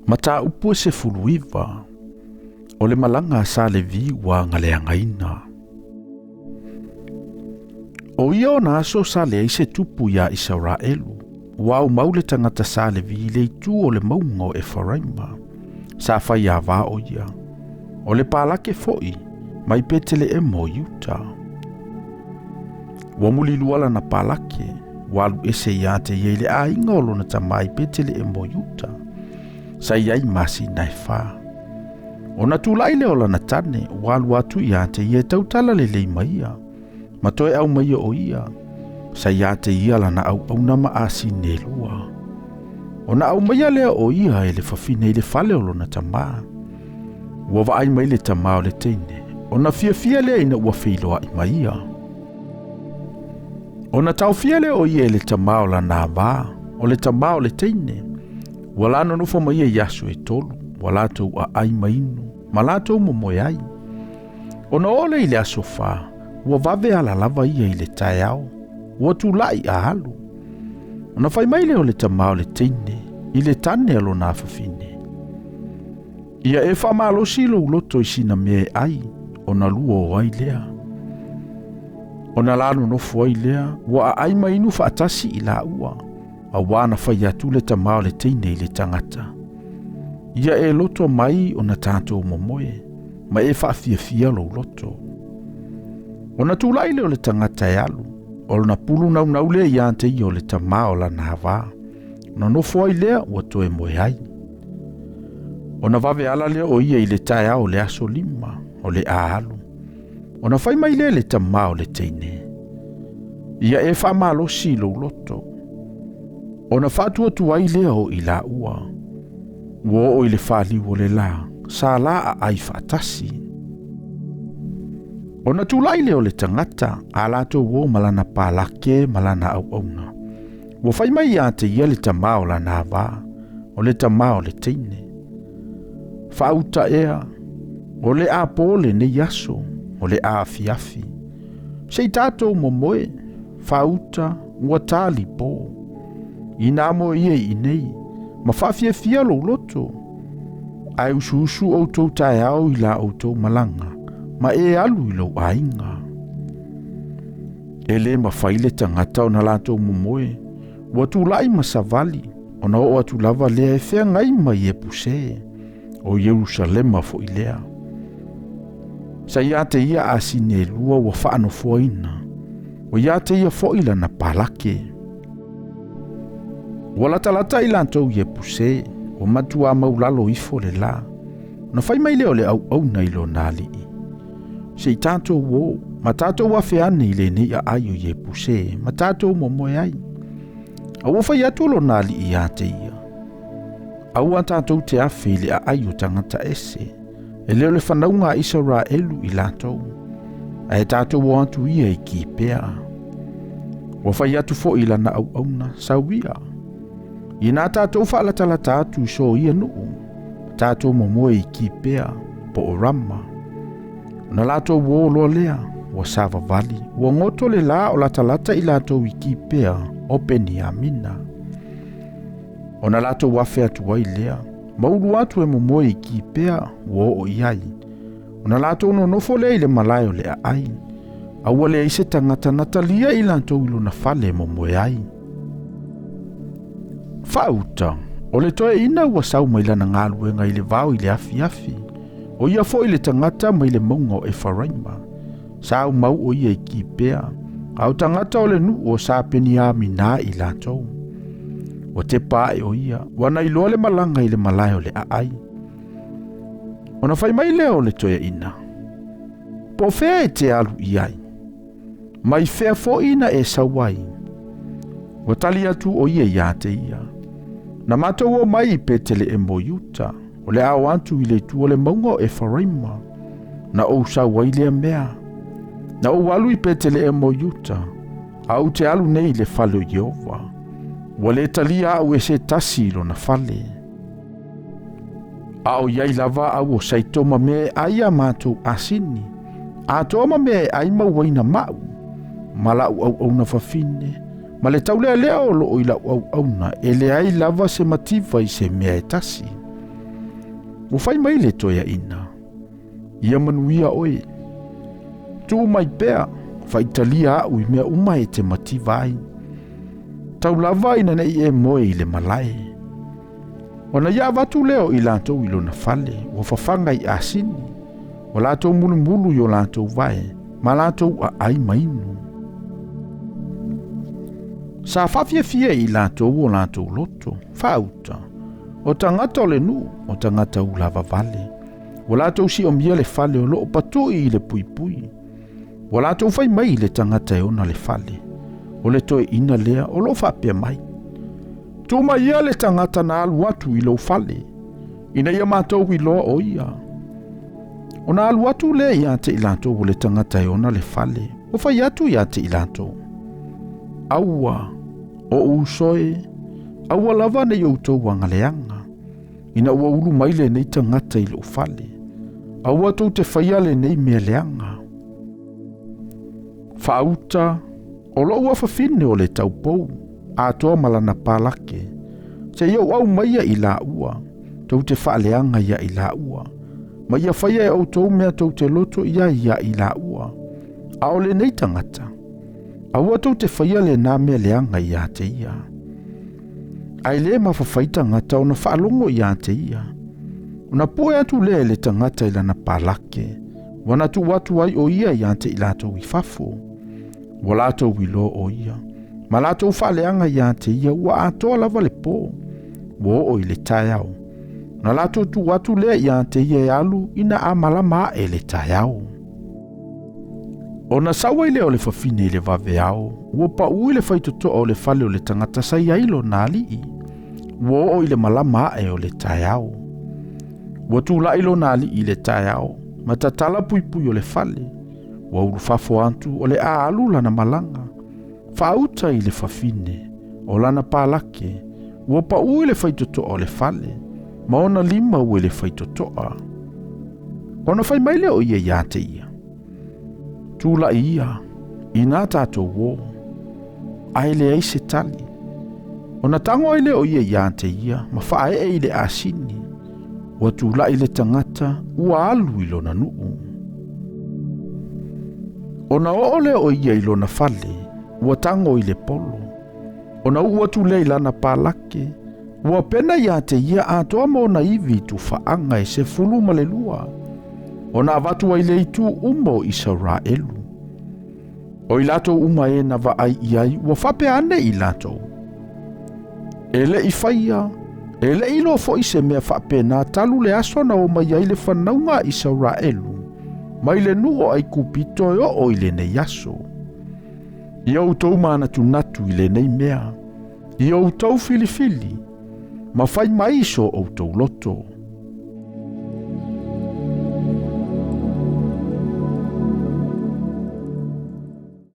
Mataupu e 19, o le malaga a Sa Levi ua agaleagaina. O ia ona aso sa leai se tupu iā Isaraelu, ua aumau le tagata sa Levi i le itu o le mauga o Efaraima, sa faiavā o ia, o le palake foi mai Peteleema o Iuta. Ua mulilua lana palake, ua alu ese ia te ia i le aiga o lona tama i Peteleema o Iuta, sa i ai masina e 4. Ona tulai lea o lana tane, ua alu atu ia te ia e tautala lelei mai ia, ma toe au mai o ia, sa ia te ia lana auauna ma asine e 2. Ona au mai lea o ia e le fafine i le fale o lona tama. Ua vaai mai le tama o le teine, ona fiafia lea ina ua feiloai mai ia. Ona taofia lea o ia e le tama o lana avā, o le tama o le teine, ua la nonofo mai ia i aso e 3, ua latou aai mai inu, ma latou momoe ai. Ona ole i le aso 4, ua vave ala lava ia i le taeao, ua tulai a alu. Ona fai mai lea o le tama o le teine, i le tane a lona afafine. Ia e faamalosi lou loto i sina mea e ai, ona lua o ai lea. Ona la nonofo ai lea, ua aai mai inu faatasi i laua, auā na fai atu le tama o le teine i le tagata. Ia e loto mai ona tatou momoe, ma e faafiafia lou loto. Ona tulai lea o le tagata e alu, o lona pulu naunau lea ia te ia o le tama o lana avā. Ona nofo ai lea ua toe moe ai. Ona vave ala lea o ia i le taeao o le aso 5, o le a alu. Ona fai mai lea le tama o le teine, ia e faamalosi lou loto. Ona faatuatu ai lea o i laua, ua oo i le faliu o le la, sa la aai faatasi. Ona tulai lea o le tagata, a latou o ma lana palake ma lana auauna. Ua fai mai ia te ia le tama o lana avā, o le tama o le teine. Faauta ea, o le apo lenei aso, o le afiafi. Sei tatou momoe, faauta, ua tali po. Ina mo ia i nei, ma faafiafia lou loto. Ae usuusu outou taeao i la outou malaga, ma e alu i lou aiga. E le mafai le tagata ona latou momoe, ua tulai ma savali, ona oo atu lava lea e feagai mai e puse, o Ierusalema foi lea. Sa ia te ia asine e 2 ua faanofoaina, o ia te ia foi lana palake. Ua latalata i latou i e puse, ua matua maulalo ifo le la. Na fai mai lea o le auauna i lona alii. Se i tatou o, ma tatou afe ane i lenei aai o Iepuse, ma tatou momoe ai. A ua fai atu lona alii ia te ia. Aua tatou te afe i le aai o tagata ese, e leo le fanauga a Isaraelu i latou, ae tatou o atu ia i Kipea. Ua fai atu foi i lana auauna, sauia. Ina tatou faalatalata atu i so ia nuu, tatou momoe i Kipea, po o Rama. Na latou o loa lea, ua savavali, ua goto le la o latalata i latou i Kipea o Peniamina. Ona latou afe atu ai lea, maulu atu e momoe i Kipea ua oo i ai. Ona latou nonofo lea i le malae o le aai, a ua leai se tagata na talia i latou i lona fale e momoe ai. Faauta, o le toeaina ua sau mai lana galuega i le vao i le afiafi, o ia foi le tagata mai le mauga o Efaraima. Sa aumau o ia i Kipea, a o tagata o le nuu o sa Peniamina i latou. Ua tepa ae o ia, ua nailoa le malaga i le malae o le aai. Ona fai mai lea o le toeaina, po o fea e te alu i ai, mai fea foi na e sau ai. Ua tali atu o ia ia te ia, na matou o mai i Peteleema o Iuta, o le ao atu i le itu o le mauga o Efaraima, na ou sau ai lea mea. Na ou alu i Peteleema o Iuta, a ou te alu nei i le fale o Ieova. Ua le talia au e se tasi i lona fale. A o iai lava au o saito ma mea e ai a matou asini, atoa ma mea e ai mauaina mau, ma lau auauna fafine, ma le taulealea o loo i lau auauna, e leai lava se mativa i se mea e tasi. Ua fai mai le toeaina, Ia manuia oe. Tuu mai pea, faitalia a'u i mea uma e te mativa ai. Tau lava ina ne'i e moe i le malae. Ona ia avatu lea o i latou i lona fale, ua fafaga i asini, ua latou mulumulu i o latou vae, ma latou aai ma inu. Sa faafiafia e i latou o latou loto, faauta, o tagata o le nuu, o tagata ulavavale. Ua latou siomia le fale o loo patu'i i le puipui. Ua latou fai mai i le tagata e ona le fale, o le toeaina lea o loo faapea mai, Tuu mai ia le tagata na alu atu i lou fale, ina ia matou iloa o ia. Ona alu atu lea ia te i latou o le tagata e ona le fale, ua fai atu ia te i latou, Aua, o uso e, aua lava ne i outou agaleaga, ina ua ulu mai lenei tagata i lou fale. Aua tou te faia lenei mea leaga. Faauta, o lou afafine o le taupou, atoa ma lana palake, seia ou aumaia i laua, tou te faaleaga ia i laua, ma ia faia e outou mea tou te loto i ai ia i laua. A o lenei tagata, aua tou te faia lena mea leaga ia te ia. Ae le mafafai tagata ona faalogo ia te ia. Ona pue atu lea e le tagata i lana palake, ua na tuu atu ai o ia ia te i latou i fafo. Ua latou iloa o ia, ma latou faaleaga ia te ia ua atoa lava le po, ua oo i le taeao. Na latou tuu atu lea ia te ia e alu ina a malama ae le taeao. Ona sau ai lea o le fafine i le vaveao, ua pau i le faitotoa o le fale o le tagata sa i ai lona alii. Ua oo i le malama ae o le taeao. Ua tulai lona alii i le taeao, ma tatala puipui o le fale. Ua ulufafo atu o le a alu lana malaga. Faauta i le fafine, o lana palake, ua pau i le faitotoa o le fale, ma ona lima ua i le faitotoa. Ona fai mai lea o ia ia te ia, Tulai ia, inā tatou o. Ae leai se tali. Ona tago ai lea o ia ia te ia, ma faaee i le asini. Ua tulai le tagata, ua alu i lona nuu. Ona oo lea o ia i lona fale, ua tago i le polo. Ona uu atu lea i lana palake, ua pena ia te ia atoa ma ona ivi i tufaaga e 12. Ona avatu ai lea i itu uma o Isaraelu. O i latou uma e na vaai i ai, ua faapea ane i latou, E le i faia, e le i iloa foi se mea faapena talu le aso na omai ai le fanauga a Isaraelu mai le nuu o Aikupito e oo i lenei aso. Ia outou manatunatu i lenei mea, ia outou filifili, ma fai mai so outou loto.